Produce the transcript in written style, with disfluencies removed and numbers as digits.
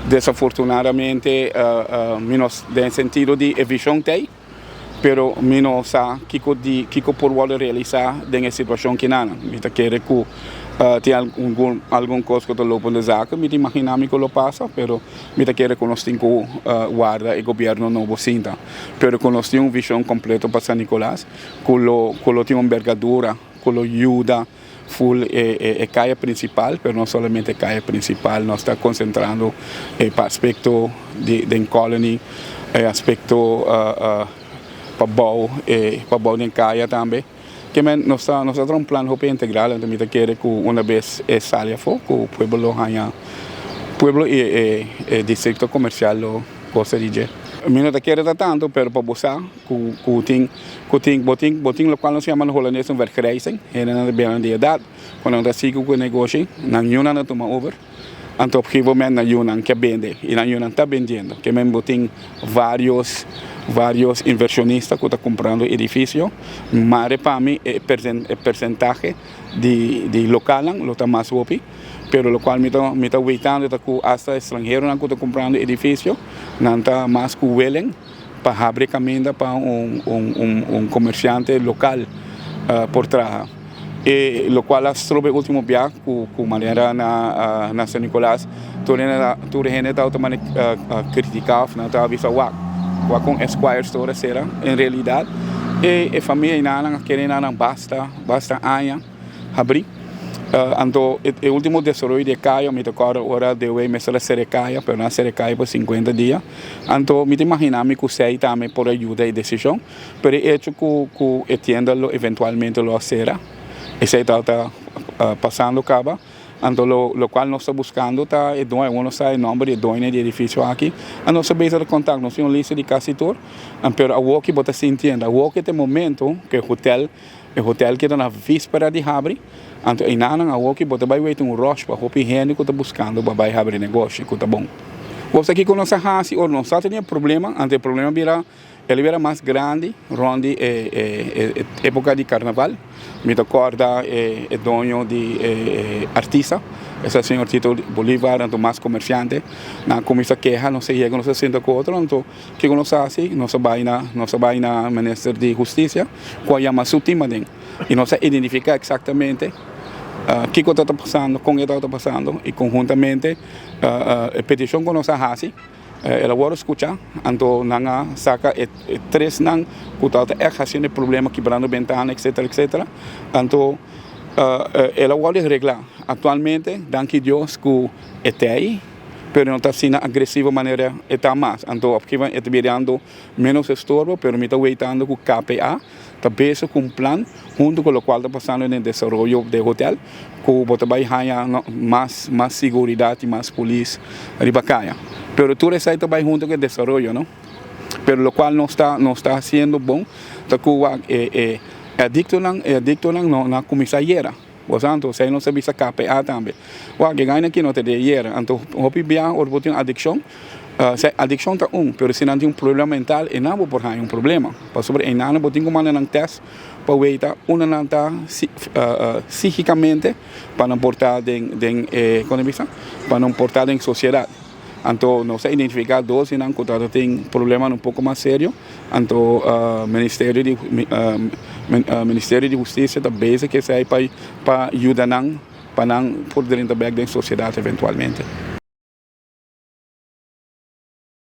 Desafortunadamente mi no den sentido di e vision t'ey, pero mi no sa kico di kico por wordo realisa den e situacion kinanan. Mi ta kere cu tin algun algun cos cu ta lopende zaken, mi ta imagina mi cu lo pasa, pero mi ta kere cu nos tin cu warda e gobierno nobo sinta. Pero cu nos tin un vision completo pa San Nicolas cu lo cu lo tin un envergadura cu lo yuda Full e e kaya principal, pero no solamente e kaya principal, nos ta concentrando e pa aspecto di den Colony, e aspecto pa bou e pa bou den kaya tambe. Ke men nos ta nos ta traha un plan hopi integral, anto mi ta kere ku una bes e sali afo ku pueblo lo haña pueblo i e e districto comercial lo gosa di dje. Mi no ta kere ta tanto, pero pa bo sa Ku ku tin ku tin bo tin bo tin lokual nos yama na holandes un vergrijzing, hendenan ta bira di edat, ku nan ta sigui ku e negoshi, nan yunan ta tuma over, anto op gegeven moment nan yunan ke bende i nan yunan ta bendiendo. Ke men bo tin varios varios inversionista ku ta kumprando edifisio, mare pa mi e e persentahe di di lokalnan lo ta mas hopi, pero lokual mi ta mi ta weitando ta ku asta estranheronan ku ta kumprando edifisio nan ta mas ku willing pa habri caminda pa un comerciante local por traha. E locual a strobe ultimo bia cu manera na San Nicolas tur hende tabata critica of nan tabata bisa wak wak con Esquire Store a cera. En realidad e famia enanan a kere enanan basta basta aña. Habrí. Anto e ultimo desaroyo di e kaya mi ta kòrda ora DOW mester a sera e kaya, pero nan a sera e kaya pa sinkuenta dia. Anto mi ta imaginá mi ku esei tambe por a yuda e desishon, pero e echo ku ku e tienda lo eventualmente lo a sera, esei tabata pasando kaba. Anto lo lokual nos ta buskando ta e doño, awor nos sa e nòmber di e doño di e edifisio aki, anto nos ta bezig ta kontak, nos tin un lista di kasi tur, pero awor ki bo ta sintiendo, awor ki ta e momento ku e hotel. E hotel keda na víspera di habri, anto einanan awor ki bo ta bai weten un rush pa hopi hende ku ta buskando pa bai habri negoshi ku ta bon. Bo sa kiko nos a hasi ora nos sa tene problema, anto e problema bira el bira mas grandi rond di e e epoka di karnaval. Mi ta kòrda e e doño di e artista, esta señor Tito Bolivar, anto mas komersiante, nan a kuminsá keha, nos a yega nos a sinta ku otro, anto. Kiko nos a hasi? Nos a bai na nos a bai na Minister di Hustisia ku a yama su tim aden i nos a identifiká eksaktamente kiko ta pasando, kon e tabata pasando i konhuntamente e petishon ku nos a hasi el a wòrdu skuchá. Anto nan a saka e tresnan ku tabata ègt hasiendo e problema, kibrando bentana etsetera etsetera. Anto el a wòrdu reglá. Aktualmente danki Dios ku e tei. Pero no ta asina agresivo manera e ta mas. Anto op gegeven moment e ta birando menos estorbo, pero mi ta weitando ku KPA ta bezig ku un plan hunto ku lokual ta pasando den desaroyo di hotel ku bo ta bai haña mas mas siguridat i mas polis riba kaya. Pero tur esei ta bai hunto ku e desaroyo no. Pero lokual nos ta nos ta hasiendo bon ta ku wak e e adiktonan e adiktonan no a kuminsá yera. Bo sa anto esei nos a bisa KPA tambe. Wak, e gaina aki no ta di ayera. Anto hopi bia ora bo tin un adikshon, se adikshon ta un, pero si nan tin un problema mental e nan bo por haña un problema. Pasobra e nan bo tin ku manda nan tèst pa weita unda nan ta psíkikamente pa nan por ta den den e kon ta bisa? Pa nan por ta den sosiedat. Anto nos a identifiká dos di nan ku ta tin problemanan un poko mas serio. Anto Ministerio di Ministerio di Hustisia ta bezig esei pa pa yuda nan pa nan por drenta bèk den sosiedat eventualmente.